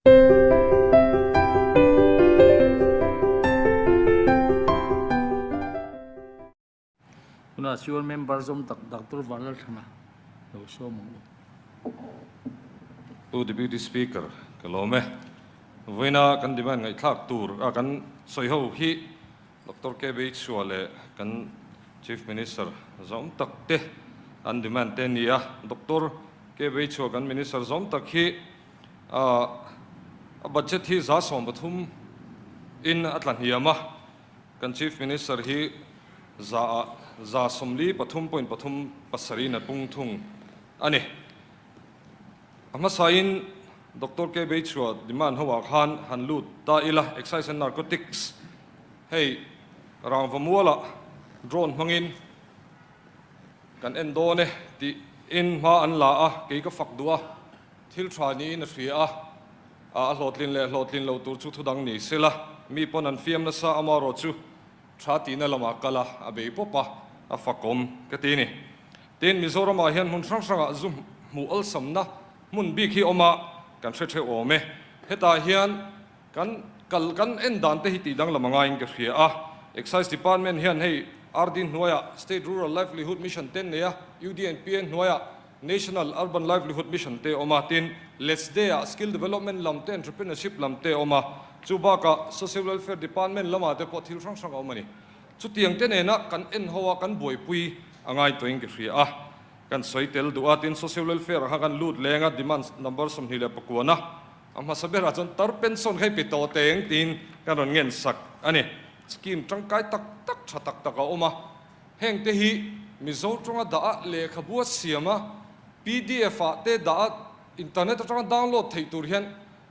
Tunah chuan member zawm tak Doctor Vanlalthlana lo sawm ang u. Pu Deputy Speaker, ka lawm e. Vawiina kan demand ngaihthlak tur a kan sawi ho hi Doctor KB Chhua leh kan Chief Minister zawm tak te an demand te a ni a. Doctor KB Chhua kan Minister zawm tak hi a budget hi 13% in a tla hniam a. Kan Chief Minister hi za ah 43.37 in a pung thung a ni. A hmasain Doctor K. Beichhua demand ho ah khan han lut ta ila, Excise and Narcotics hei rangva mualah drone hmangin kan en dawn e tiin hma an la a, kei ka fak duh a, thil tha niin a hria a, a hlawhtlin leh hlawhtlin lo tur chu thudang ni sela, mi pawn an fiam nasa amaherawhchu tha tihna lamah kal a, a bei pawp a, a fakawm ka ti a ni. Tin, Mizoramah hian hmun hrang hrangah zu hmuh awlsamna hmun bik hi awm a, kan hre theuh awm e. Hetah hian kan kal kan en dan te hi tih danglam a ngaiin ka hria a. Excise Department hian hei RD hnuaiah State Rural Livelihood Mission te an nei a, UDNPA hnuaiah National Urban Livelihood Mission te a awm a, tin LESDE-ah Skill Development lam te Entrepreneurship lam te a awm a, chu bakah Social Welfare Department lamah te pawh thil hrang hrang a awm a ni. Chutiang te nena kan en ho a, kan buaipui a ngai tawhin ka hria a, kan sawi tel duh a, tin Social Welfare ah kha kan lut leng a, demand number 29 na a hmasa berah chuan tar pension kha i pe tawh teng tiin kan rawn ngen sak a ni. Scheme tangkai tak tak tha tak tak a awm a, heng te hi Mizo tawnga dah a, lehkhabu a siam a, pdf ah te dah a, internet atanga download theih tur hian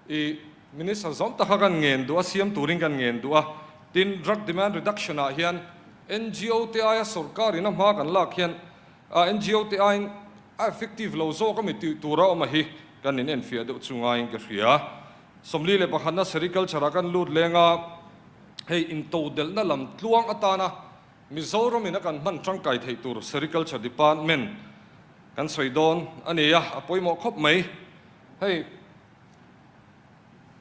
I Minister zawm taka kan ngen duh a, siam turin kan ngen duh a. Tin, drug demand reduction ah hian NGO te aia sorkar in a hma kan lak hian NGO te aiin a effective lo zawk a mi tih tur a awm a hi kan in enfiah deuh chu ngaiin ka hria. 41 na sericulture ah kan lut leng a, hei intodelhna lam tluang atana Mizoram in a kan hman tangkai theih tur sericulture department kan sawi dawn a ni a, a pawimawh khawp mai. Hei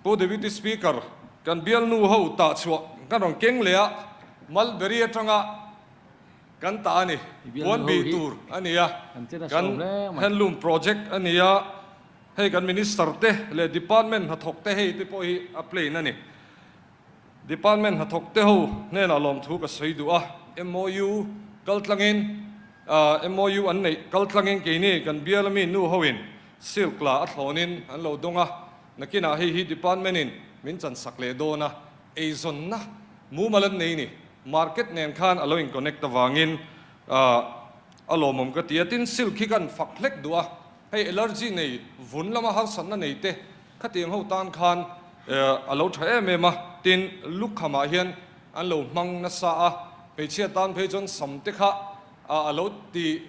Pu Deputy Speaker, kan bialnu ho tah chhuah kan rawn keng leh a, Mulberry atanga kan tah a ni, puan bih tur a ni a, kan handloom project a ni a, hei kan Minister te leh Department hnathawk te hei te pawh hi a plain a ni. Department hnathawk te ho hnenah lawmthu ka sawi duh a, MOU kaltlangin MOU an neih kaltlangin keini kan bial ami nu hoin silk la a thlawnin an lo dawng a, nakinah hei hi department in min chansak leh dawn a, eizawnna mumal an nei ni, market nen khan a lo in connect avangin a lawmawm ka ti a, tin silk hi kan fak hlek duh a, hei allergy nei vun lama harsatna nei te Khatiang ho tan khan a lo tha em em a, tin lukhamah hian an lo hmang nasa a, hmeichhia tan phei chuan sam te kha a lo ti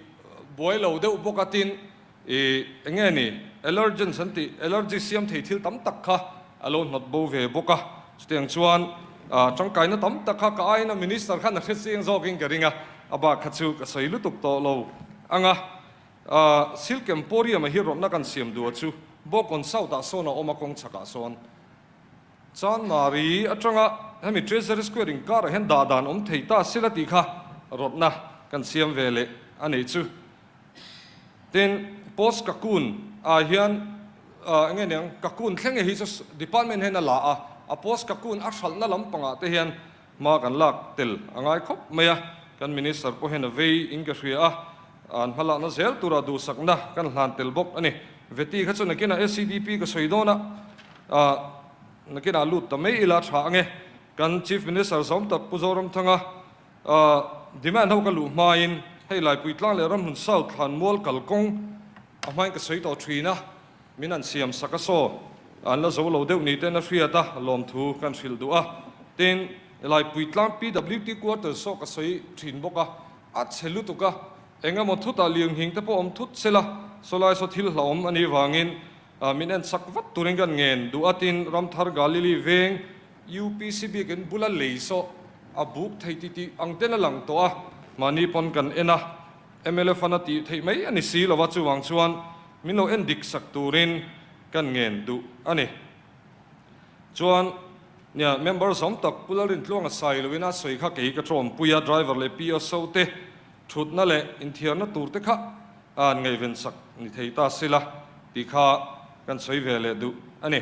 buai lo deuh bawk a, tin ih eng nge ni allergens an tih allergy siam thei thil tam tak kha a lo hnawt bo ve bawk a, chutiang chuan tangkaina tam tak kha ka aina minister khan a hre chiang zawkin ka ring a, a bak kha chu ka sawi lutuk tawh lo ang a. Silk Emporium-a hi rawtna kan siam duh a chu Bawkawn South-ah sawn a awm a, kawng chhakah sawn Chanmari atanga hemi Treasury Square inkarah hian dah dan awm thei ta sila tih kha rawtna kan siam ve leh a nih chu. Tin, Post Kakun ah hian eng nge niang Kakun thleng hi chu department hian a la a, a Post Kakun a hralhna lampangah te hian Hma kan lak tel a ngai khawp mai a, kan Minister pawh hian a vei in ka hria a, an hmalakna zel tura duhsakna kan hlan tel bawk a ni. Veti kha chu nakinah SEDP ka sawi dawn a, nakinah lut ta mai ila tha ang e. Kan Chief Minister zawm tak Pu Zoramthanga demand ho ka luh hmain hei Laipuitlang leh Ramhmun South Thlanmual kalkawng a hmain ka sawi tawh thin a, Min an siam sak a saw, an la zo lo deuh ni ten a hriat a, lawmthu kan hrilh duh a. Tin, Laipuitlang PWT quarters saw ka sawi thin bawk a, a chhe lutuk a, eng emaw thutah lianghing te pawh awm thut se la, sawlai saw thil hlauhawm a nih vangin min en sak vat turin kan ngen duh a. Tin, Ramthar Galili veng UPC biakin bula lei saw a buk thei ti tih ang ten a lang tawh a, mahni pawn kan en a, Mla fan a tih theih mai a ni si lo a, chuvang chuan min lo en dik sak turin kan ngen duh a ni. Chuan nia member zawm tak Pu Lalrintluanga sai loin a sawi kha kei ka tawmpui a, driver leh PSO te thutna leh inthiarna tur te kha an ngaihven sak ni thei ta sila tih kha kan sawi ve leh duh a ni.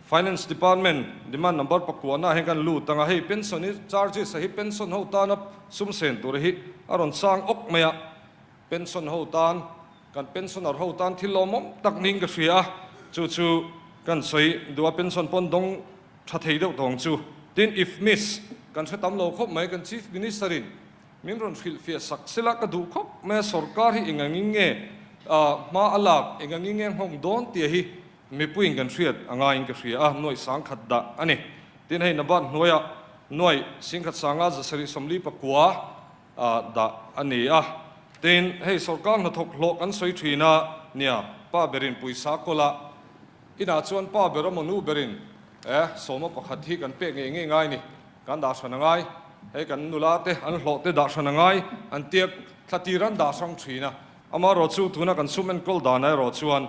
Finance Department demand number pakuahna ah hian kan lut ang a, hei pension hi charges a hi pension ho tana sum sen tur hi a rawn sang awk mai a, pension ho tan kan pensioner ho tan thil lawmawm tak niin ka hria a, chu chu kan sawi duh a, pension pawn dawng tha thei deuh tawng chu. Tin, if miss kan hre tam lo khawp mai, kan Chief Minister in min rawn hrilhfiah sak sela ka duh khawp mai a, sorkar hi engangin nge hma a lak, engangin nge nghawng dawn tia hi Mipuiin kan hriat a ngaiin ka hria a, nuaih sangkhat dah a ni. Tin, hei Nabat hnuaiah nuaih singkhat sanga zasarih sawmli pakua dah a ni a. Tin, hei sorkar hnathawk hlawh kan sawi thin a, nia, pa berin pawisa kawla inah chuan pa ber emaw nu berin eh sawma pakhat hi kan pek ngei ngei ngai ni, kan dah hran a ngai. Hei kan nula te an hlawh te dah hran a ngai, an tiak thla tir an dah hrang thin a. Amaherawh chu tuna kan sum enkawl dan erawh chuan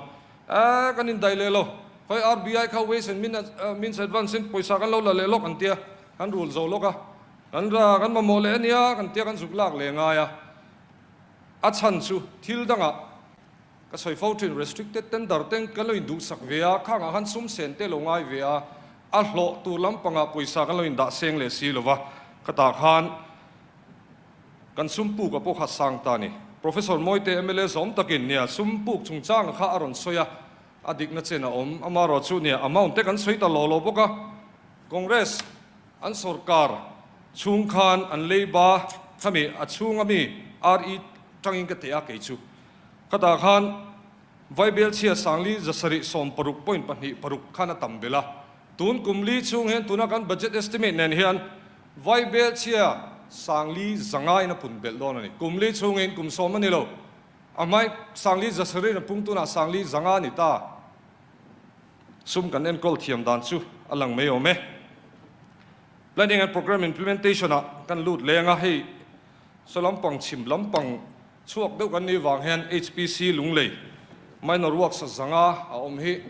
Eh, kan indaih leh lo. Khawi RBI kha ways and means advance in pawisa kan lo la leh lawk an tia, kan rul zo lawk a. Kan kan mamawh leh ania kan tia kan zuk lak leh ngai a. A chhan chu thil dangah ka sawi fo thin restricted tender te kan lo induhsak ve a, khangah khan sum sen te lo ngai ve a, a hlawh tur lampangah pawisa kan lo indah seng leh si lova, ka tah khan Kan sum puk a pawh kha sang ta ni. Professor Mawite mla zawm takin nia sum puk chungchang kha a rawn sawi a, a dikna chen a awm. Amaherawh chu nia amount te kan sawi ta lo lo bawk a. Congress an sorkar chhung khan an leiba khami a chhunga mi RE tangin ka teh a kei chu. Khatah khan Vaibel chhia sangli zasarih 16.26 khan a tam belh a. Tun kum li chhung hian tuna kan budget estimate nen hian Vaibel chhia sangli zangain a pun belh dawn a ni. Kum li chhungin kum sawm a ni lo. A hmai sangli zasarih a pung tunah sangli zanga a ni ta. Sum kan enkawl thiam dan chu a lang mai awm e. Planning and Programme Implementation ah kan lut leng a, hei saw lampang chhim lampang chhuak deuh kan nih vang hian HPC Lunglei minor works zanga a awm hi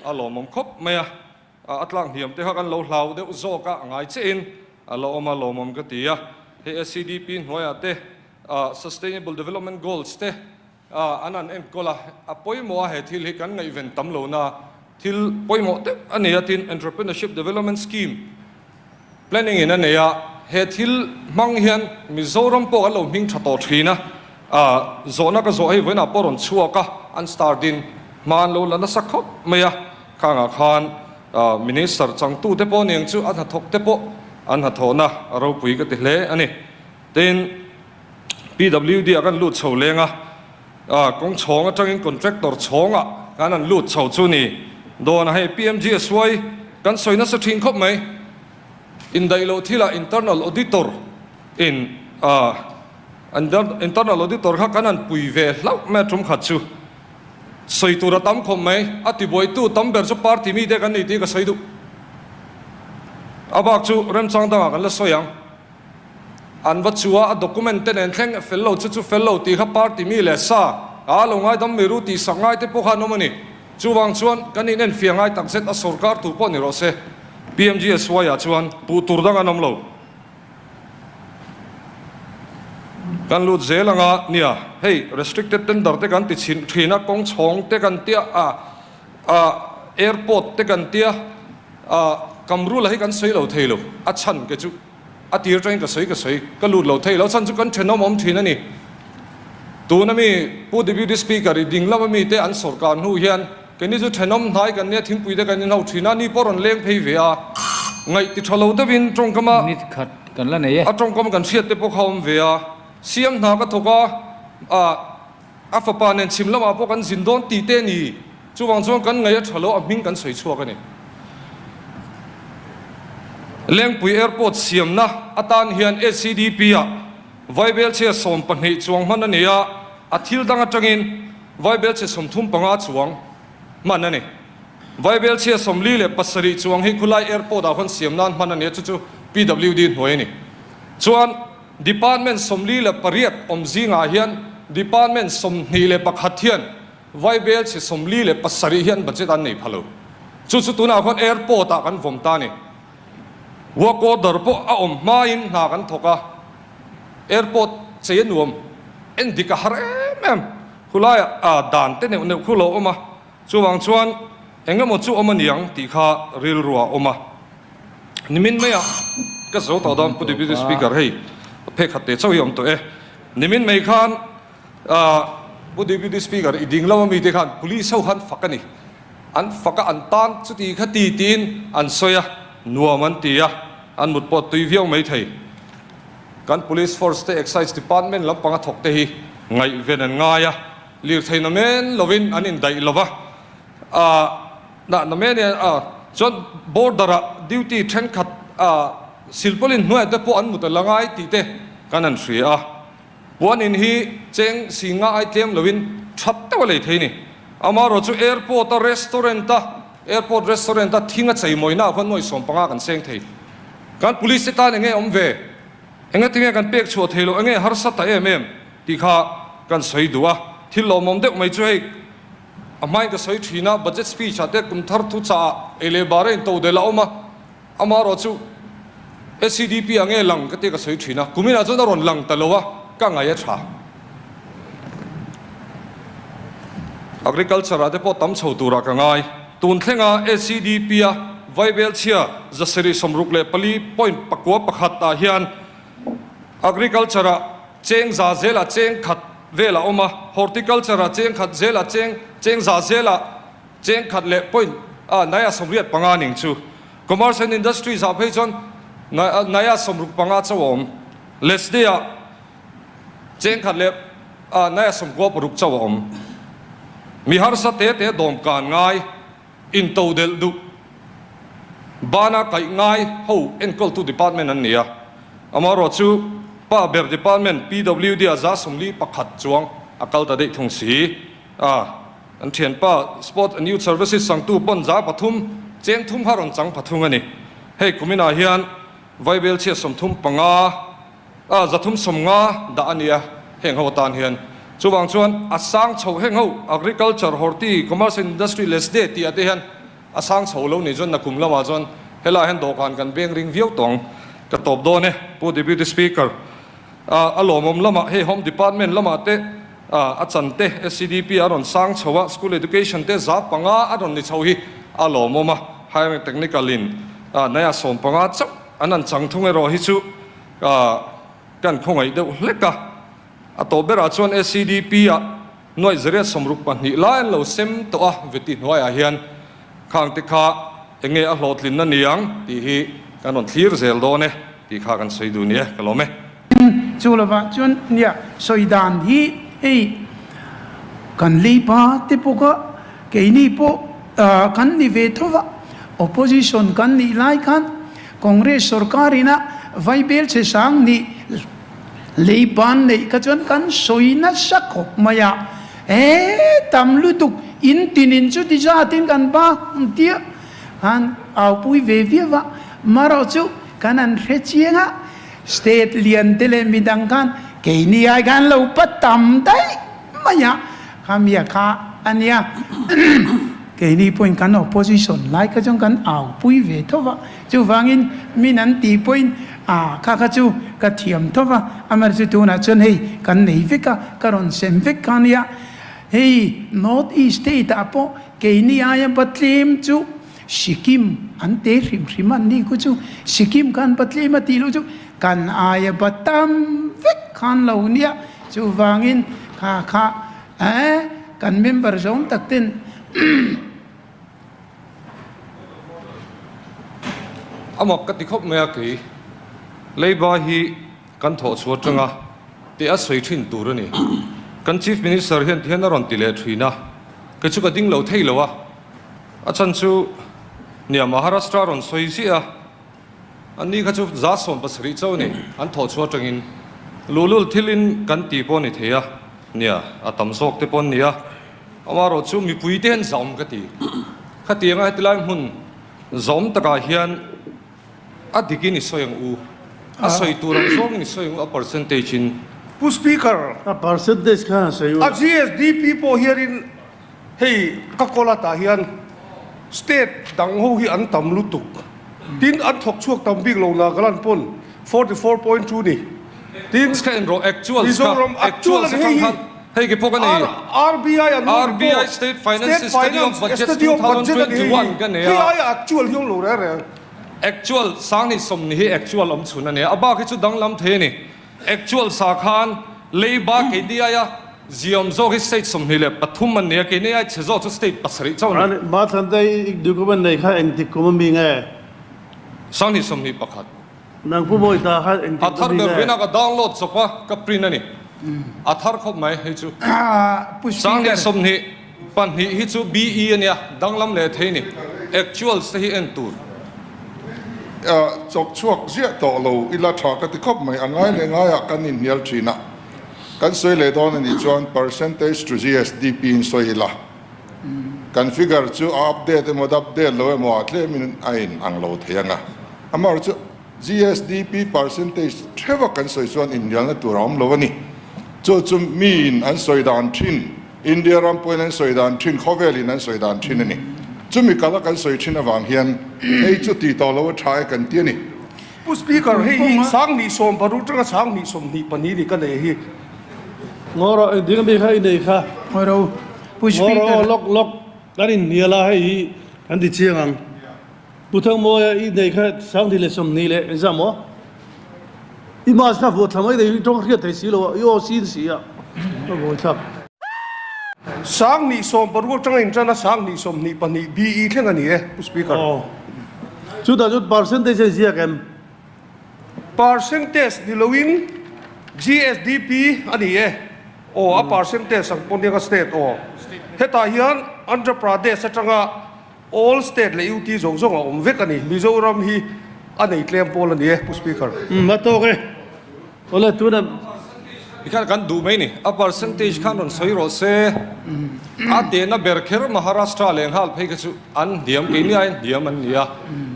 a lawmawm khawp mai a. A tlak hniam te kha kan lo hlau deuh zawk a, a ngai chiahin a la awm a, lawmawm ka ti a. Hei SCDP hnuaiah te Sustainable Development Goals te an han enkawl a, a pawimawh a he thil hi kan ngaihven tam lo na thil pawimawh deuh a ni a, tin Entrepreneurship Development Scheme planning in a nei a, he thil hmang hian Mizoram pawh kan lo hming tha tawh thin a, zawhna ka zawh hei vawiinah pawh rawn chhuak a, an start in hma an lo la nasa khawp mai a. Khangah khan Minister changtute pawh niang chu a hnathawk te pawh an hnathawhna a ropui ka ti hle a ni. Tin, PWD ah kan lut chho leng a, kawng chhawng atangin contractor chhawngah kan han lut chho chu ni dawn a, hei PMGSY kan sawi nasa thin khawp mai. Indaih loh thilah internal auditor in internal auditor kha kan han pui ve hlauh mai a tum khat chu. Sawi tur a tam khawp mai. A tibuaitu tam ber chu party mite kan ni tih ka sawi duh. A bak chu remchang dangah kan la sawi ang. An va chua a document te nen thleng fel lo chu chu fel lo tih kha party mi leh sa a lo ngaidam mai ru tih sak ngai te pawh kha an awm a ni. Chuvang chuan kan inenfiah ngai takzet a sorkar tur pawh ni rawh se. PMGSY ah chuan puh tur dang an awm lo. Kan lut zel ang a, nia, hei restricted tender te kan ti chhin thin a, kawng chhawng te kan tia a, a airport te kan tia a, Kamrula hi kan sawi lo thei lo, a chhan ke chu a tir atangin ka sawi ka sawi, ka lut lo thei lo, a chhan chu kan thenawm awm thin a ni. Tuna mi Pu Deputy Speaker i ding lama mite an sawrkar hnu hian Keini chu thenawm hnai kan nia thingpui te kan inho thin a, ni pawh rawn leng phei ve a, ngaih ti tha lo deuhin tawngkam a Minute khat kan la nei e. A tawngkam kan hriat te pawh kha awm ve a, siam hna ka thawk a, ah a fapa nen chhim lamah pawh kan zin dawn tih te a ni, chuvang chuan kan ngaih a tha lo a hming kan sawi chhuak a ni. Lengpui Airport siamna atan hian SCDP ah Vaibelchhia 12 chuang hman a ni a, a thil dang atangin Vaibelchhe 35 chuang hman a ni. Vaibelchhia 47 chuang hi khulai airport ah khawn siam nan hman a ni a, chu chu PWD hnuai a ni. Chuan Department 48 awm zingah hian Department 21 hian Vaibelchhe 47 hian budget an nei pha lo. Chu chu tunah khuan airport ah kan vawm ta a ni. Work order pawh a awm hmain hna kan thawk a, airport chei a nuam en dik a har em em. Khulaiah ah dan te neuh neuh khu lo awm a, chuvang chuan eng emaw chu awm a niang tih kha rilru ah a awm a. Nimin maiah ka zo tawh dawn Pu Deputy Speaker hei phek khat te chauh hi a awm tawh e. Nimin mai khan Pu Deputy Speaker i ding lo ami te khan Police ho khan fak a ni. An fak a, an tan chuti kha ti tiin an sawi a, nuam an ti a, an mut pawh tui viau mai thei. Kan Police Force te Excise Department lampanga thawk te hi ngaihven an ngai a, lirthei na men lovin an indaih lo va, na na men chuan border ah duty thenkhat silpaulin hnuaiah te pawh an mut a la ngai tih te kan han hria a. Puanin hi cheng si nga ai tlem loin that deuh a lei thei ni. Amaherawh chu airport a restaurant a airport restaurant a thing a chei mawina ah khuan nuai 15 kan seng thei. Kan police te tan enge awm ve? Enge tinge kan pek chhuah thei loh? Enge harsa ta em em? tih kha kan sawi duh a. Thil lawmawm deuh mai chu hei a hmain ka sawi thin a, budget speech ah te kum thar thu chah ah ei leh bar a intodelh a awm a. Amaherawh chu SCDP ah nge lang ka tia ka sawi thin a, kuminah chuan a rawn lang ta lo a, ka ngaih a tha. Agriculture ah te pawh tam chho turah ka ngai. Tun thlenga SCDP a vaibel chhia 664 point 9 1 ah hian Agriculture ah cheng za zela cheng khat vel a awm a, Horticulture ah cheng khat zela cheng cheng za zela Cheng khat leh point a naya 85 ning chu Commerce and Industries ah phei chuan naya 65 chauh a awm. Lesday ah cheng khat leh a naya 96 chauh a awm. Mi harsa te te dawmkan ngai, intodelh duh, bana kaih ngai ho enkawltu department an ni a. Amaherawh chu pa ber department PWD ah 41 chuang a kal ta daih thung si a. An thianpa Sport and Youth Services sangtu pawn 300 cheng thum kha rawn chang pathung a ni. Hei kuminah hian Vaibel chhia 35 a 350 dah a ni a, heng ho atan hian. Chuvang chuan a sang chho heng ho Agriculture, Horti, Commerce and Industry leh SDE tih ah te hian a sang chho lo ni chuan nakum lamah chuan helaiah hian dawhkan kan beng ring viau tawng ka tawp dawn e Pu Deputy Speaker. A lawmawm lamah hei Home Department lamah te a chan te SCDP a rawn sang chho a, School Education te 500 a rawn ni chho hi a lawmawm a, Higher and Technical in naya 15 chauh an an chang thung erawh hi chu kan khawngaih deuh hlek a. A tawp berah chuan SCDP ah nuaih 862 lai an lo sem tawh a, veti hnuaiah hian khang te kha eng nge a hlawhtlinna niang tih hi kan rawn thlir zel dawn e tih kha kan sawi duh ni e, ka lawm e. Chu lovah chuan nia sawi dan hi hei kan leipa te pawh kha keini pawh kan ni ve tho va, opposition kan nih lai khan Congress sorkar ina vaibel che sang nih leiban neih kha chuan kan sawi nasa khawp mai a, e tam lutuk in tinin chuti zatin kan ba ang tia khan aupui ve viau a, marawh chu kan an hre chiang a, state lian te leh midang khan keini ai khan lo pa tam daih mai a, khamia kha a nia keini pawhin kan opposition lai kha chuan kan aupui ve tho va, chuvangin min an tih pawhin a kha kha chu ka thiam tho va, amaherawhchu chu tunah chuan hei kan nei vek a, ka rawn sem vek kha nia, hei North East state ah pawh keini aia Batlem chu Sikkim an te hrim hrim an ni ku chu Sikkim khan Batlem a tih loh chu kan aia Batam vek khan lo nia, chuvangin kha kha eh kan member zawng tak ten A mak ka ti khawp mai a kei Leiba hi kan thawh chhuah atanga teh a sawi thin tur a ni. Kan Chief Minister hian tihian a rawn ti leh thin a, kei chu ka ding lo thei lo a, a chhan chu nia Maharashtra rawn sawi ziah a, an ni kha chu 17 chauh a ni, an thawh chhuah atangin luhlul thilin kan ti pawh a ni thei a, nia a tam zawk te pawh an ni a. Amaherawh chu mipui te hian zawm ka ti. Khatianga heti lai hmun zawm takah hian a dikin i sawi ang u. A sawi tur ang zawngin i sawi ang u a percentage in. Pu Speaker, A percentage khan a sawi u. A GSDP pawh hianin hei ka call atah hian. State dang ho hi an tam lutuk. Tin, an thawk chhuak tam bik lo Nagaland pawn 44.2 ni. Tin, Kha en rawh, actuals kha, Mizoram actual actuals a ni hei atang hi. khan hei ki pawh ka nei. RBI annual RBI report, State Finance State Study of Finance Budgets Study of Budget a ni hei hi. 2021 ka nei Hei a. aia actual hi awm lo reng reng. Actual sang ni sawmni hi actual awm chhun a ni a, a bak hi chu danglam thei a ni. Actual sa khan Leiba keini aia ziawm zawk hi state 23 an ni a, keini aia chhe zawk chu state pasarih chauh a ni. Mathlan te i document nei kha engtik kum a mi nge? Sanghnih 21. Nang Pu Mawita kha engtik A thar kum a mi ber nge? vena ka download chawp a, ka print a ni. A thar khawp mai hei chu. Pu Sanghnih Speaker. 22 hi chu BE a nia, danglam leh thei a ni. Actuals te hi en tur. Chawk chhuak ziah tawh lo ila tha ka ti khawp mai. A ngai leh ngaiah kan inhnial thin a, kan sawi leh dawn a nih chuan percentage to GSDP in sawi ila, kan figure chu a update emaw update lo emaw ah tlemin a in ang lo thei ang a. Amaherawhchu chu GSDP percentage theuha kan sawi chuan inhnialna tur a awm lo a ni. Chu chu miin an sawi dan thin. India ram pawhin an sawi dan thin, khawvelin an sawi dan thin a ni. Chumi kala kan sawi thin avang hian hei chu tih tawh lo a tha e kan ti a ni. Pu Speaker, hei hi sanghnih sawm paruk tanga sanghnih 24 ni ka nei hi. Ngaw rawh, engtin a mi kha i nei kha? Ngaw rawh u, Pu Ngaw rawh Speaker. aw, lawk lawk, kan inhnial a, hei hi kan ti chiang ang. Pu Thangmawia i nei kha sanghnih leh 20 leh engzah maw? I mask kha vuah thla mai thei i tawng hriat thei si lo a, i aw sin si a, ka vawi thlak. 2016 atanga intan a 2022 BE thleng a ni e, Pu Speaker. Aw. Chutah chuan percentage a inziak em? Percentage ni loin GSDP a ni e. Aw, a percentage ang pawh nia ka state aw. Hetah hian Andhra Pradesh atanga All state leh UT zawng zawng a awm vek a ni. Mizoram hi a nei tlem pawl a ni e, Pu Speaker. Umm a tawk e. Awle tuna. Tikhan kan duh mai ni. A percentage khan rawn sawi rawh se. A tehna ber kher Maharashtra leh nghal phei kha chu an hniam, keini aiin hniam an ni a.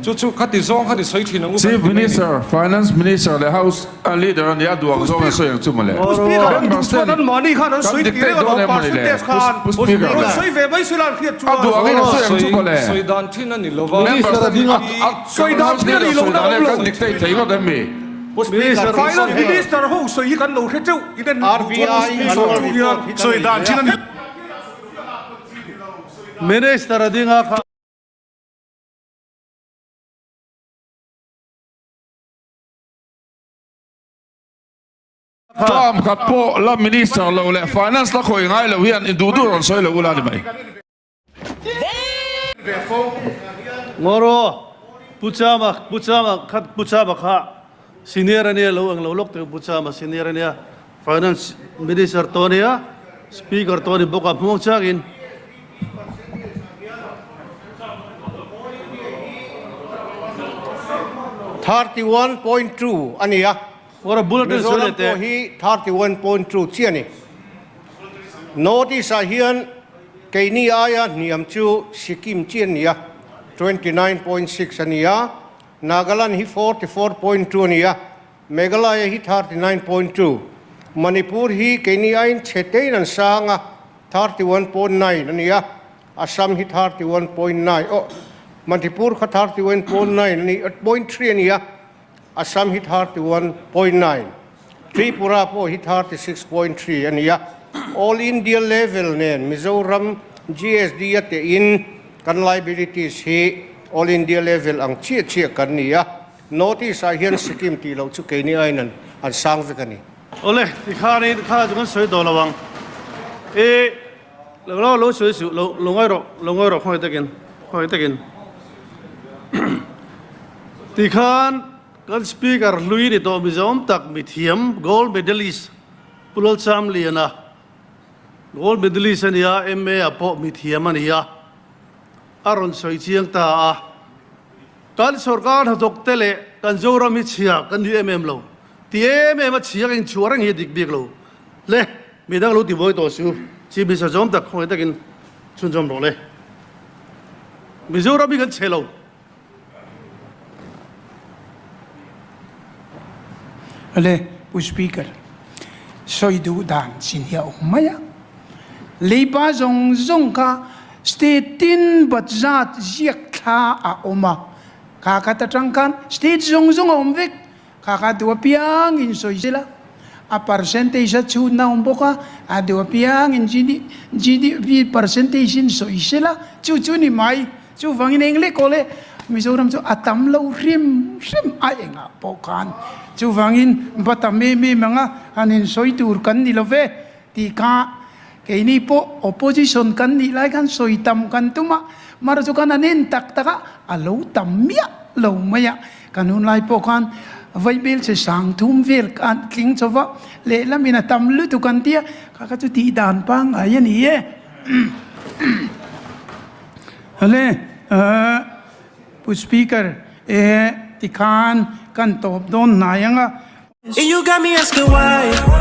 Chu chu khati zawng khan i sawi thin ang u kan Chief ti mai ni. Minister, Finance Minister leh House Leader a nia duang zawng an sawi ang chu mawle. Pu Speaker an Member duh chuan ten an mahni khan an kan sawi tih dictate reng dawn alawm em mawni le percentage khan. Pu Speaker Rawn le. sawi ve mai sila an hriat A chuan. duang in a sawi ang chu mawle. Sawi dan thin a ni lova. Member Minister a ten ding a. a Sawi kan dan House thin a Leader ni lo sawi na dan awm e kan lo. dictate thei ngawt em mi? Finance Minister ho sawi hi kan lo hre teuh in en duh chuan Pu Speaker chu hian Sawi dan thin a ni. Minister a ding a kha. Term khat pawh la Minister lo leh Finance la khawi ngai lo hian in duh duh rawn sawi lo ula ni mai. Ngawraw, Pu Chama, Pu Chama khat Pu Chama kha senior a nia lo ang lo lawk teh Pu Chama senior a nia Finance Minister tawh a nia Speaker tawh a ni bawk a hmuang chiangin. 31.2 a ni a, Mizoram pawh hi 31.2 chiah a ni. North East ah hian keini aia hniam chu Sikkim chiah a ni a, 29.6 a ni a, Nagaland hi 44.2 a ni a, Meghalaya hi 39.2, Manipur hi keini aiin chhe tein an sang a, 31.9 a ni a, Assam hi 31.9, aw, Manipur kha 31.9 a ni, .3 a ni a, Assam hi 31.9, Tripura pawh hi 36.3 a ni a. All India level nen Mizoram GSD a tehin kan liabilities hi All India level ang chiah chiah kan ni a. North East ah hian Sikkim tih loh chu keini aiin an sang vek a ni. Awle, tikhanin kha chu kan sawi tawh lo ang. E, lo lo lo sawi suh, lo lo ngawi rawh, lo ngawi rawh khawngaih takin, khawngaih takin. Tikhan kan Speaker hlui ni tawh Mizoram tak mithiam Gold Medalist Pu Lalchamliana, Gold Medalist a nia, MA ah pawh mithiam a nia, a rawn sawi chiang ta a. Kan sorkar hnathawk te leh kan Zoram hi chhia kan ni em em lo. Ti em em a chhia ka inchhuah reng hi a dik bik lo. Le, midang lo ti buai tawh su. Chi bisa zawm tak khawngaih takin chhunzawm rawh le. Mizoram hi kan chhe lo. Le, Pu Speaker, sawi duh dan chin hi a awm mai a. Leiba zawng zawng kha. State tin bat zat ziak thla a awm a, kha khat atang khan state zawng zawng a awm vek, kha kha duh apiang in sawi zel a, a percentage a chhutna a awm bawk a, a duh apiang in GDP percentage in sawi sel a, chu chu ni mai, chuvangin eng leh kawl e, Mizoram chu a tam lo hrim hrim a engah pawh khan, chuvangin va tam em em ang a, han insawi tur kan ni lo ve. Tih kha keini pawh opposition kan nih lai khan sawi tam kan tum a, mar chu khan an en tak tak a, a lo tam miah lo mai a. Kan hun lai pawh khan vaibel che sang thum vel khan tling chho va, lehlamin a tam lutuk an ti a, kha kha chu tih dan pangngai a ni e. Hale, Pu Speaker, e tikhan kan tawp dawn hnai ang a. You got me asking why.